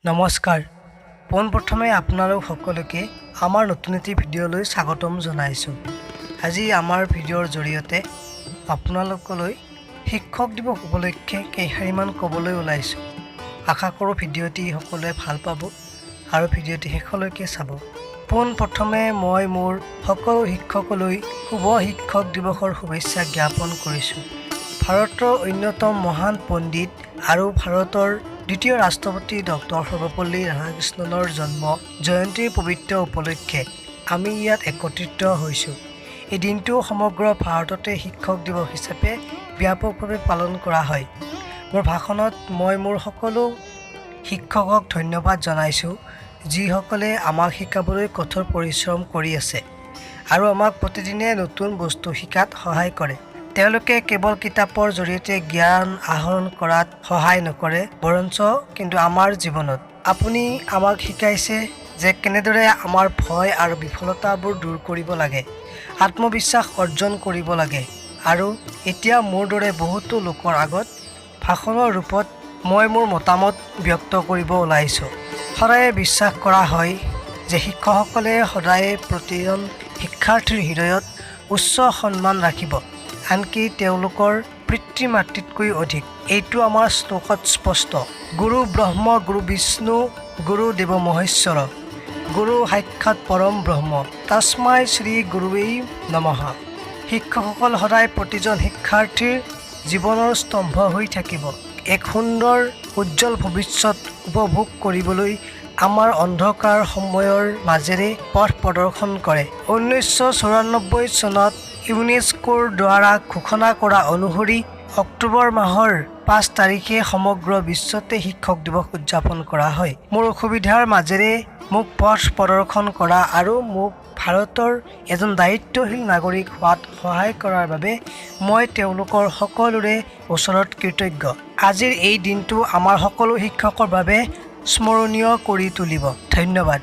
নমস্কাৰ। পোনপ্ৰথমে আপোনালোক সকলোকে আমাৰ নতুন এটি ভিডিঅ'লৈ স্বাগতম জনাইছোঁ। আজি আমাৰ ভিডিঅ'ৰ জৰিয়তে আপোনালোকলৈ শিক্ষক দিৱস উপলক্ষে কেইষাৰিমান ক'বলৈ ওলাইছোঁ। আশা কৰোঁ ভিডিঅ'টি সকলোৱে ভাল পাব আৰু ভিডিঅ'টি শেষলৈকে চাব। পোনপ্ৰথমে মই মোৰ সকলো শিক্ষকলৈ শুভ শিক্ষক দিৱসৰ শুভেচ্ছা জ্ঞাপন কৰিছোঁ। ভাৰতৰ অন্যতম মহান পণ্ডিত আৰু ভাৰতৰ দ্বিতীয় ৰাষ্ট্ৰপতি ডক্টৰ সৰ্বপল্লী ৰাধাকৃষ্ণনৰ জন্ম জয়ন্তীৰ পবিত্ৰ উপলক্ষে আমি ইয়াত একত্ৰিত হৈছোঁ। এই দিনটো সমগ্ৰ ভাৰততে শিক্ষক দিৱস হিচাপে ব্যাপকভাৱে পালন কৰা হয়। মোৰ ভাষণত মই মোৰ সকলো শিক্ষকক ধন্যবাদ জনাইছোঁ, যিসকলে আমাক শিকাবলৈ কঠোৰ পৰিশ্ৰম কৰি আছে আৰু আমাক প্ৰতিদিনে নতুন বস্তু শিকাত সহায় কৰে। তেওঁলোকে কেৱল কিতাপৰ জৰিয়তে জ্ঞান আহৰণ কৰাত সহায় নকৰে, বৰঞ্চ কিন্তু আমাৰ জীৱনত আপুনি আমাক শিকাইছে যে কেনেদৰে আমাৰ ভয় আৰু বিফলতাবোৰ দূৰ কৰিব লাগে, আত্মবিশ্বাস অৰ্জন কৰিব লাগে। আৰু এতিয়া মোৰ দৰে বহুতো লোকৰ আগত ভাষণৰ ৰূপত মই মোৰ মতামত ব্যক্ত কৰিব ওলাইছোঁ। সদায়ে বিশ্বাস কৰা হয় যে শিক্ষকসকলে সদায়ে প্ৰতিজন শিক্ষাৰ্থীৰ হৃদয়ত উচ্চ সন্মান ৰাখিব, আনকি তেওঁলোকৰ পিতৃ মাতৃতকৈ অধিক। এইটো আমাৰ শ্লোকত স্পষ্ট: গুৰু ব্ৰহ্ম, গুৰু বিষ্ণু, গুৰু দেৱ মহেশ্বৰ, গুৰু সাক্ষাৎ পৰম ব্ৰহ্ম, তস্মৈ শ্ৰী গুৰৱে নমঃ। শিক্ষকসকল সদায় প্ৰতিজন শিক্ষাৰ্থীৰ জীৱনৰ স্তম্ভ হৈ থাকিব। এক সুন্দৰ উজ্জ্বল ভৱিষ্যত উপভোগ কৰিবলৈ আমাৰ অন্ধকাৰ সময়ৰ মাজেৰে পথ প্ৰদৰ্শন কৰে। 1994 চনত ইউনেস্কোৰ দ্বাৰা ঘোষণা কৰা অনুসৰি অক্টোবৰ মাহৰ 5 তাৰিখে সমগ্ৰ বিশ্বতে শিক্ষক দিৱস উদযাপন কৰা হয়। মোৰ অসুবিধাৰ মাজেৰে মোক পথ প্ৰদৰ্শন কৰা আৰু মোক ভাৰতৰ এজন দায়িত্বশীল নাগৰিক হোৱাত সহায় কৰাৰ বাবে মই তেওঁলোকৰ সকলোৰে ওচৰত কৃতজ্ঞ। আজিৰ এই দিনটো আমাৰ সকলো শিক্ষকৰ বাবে স্মৰণীয় কৰি তুলিব। ধন্যবাদ।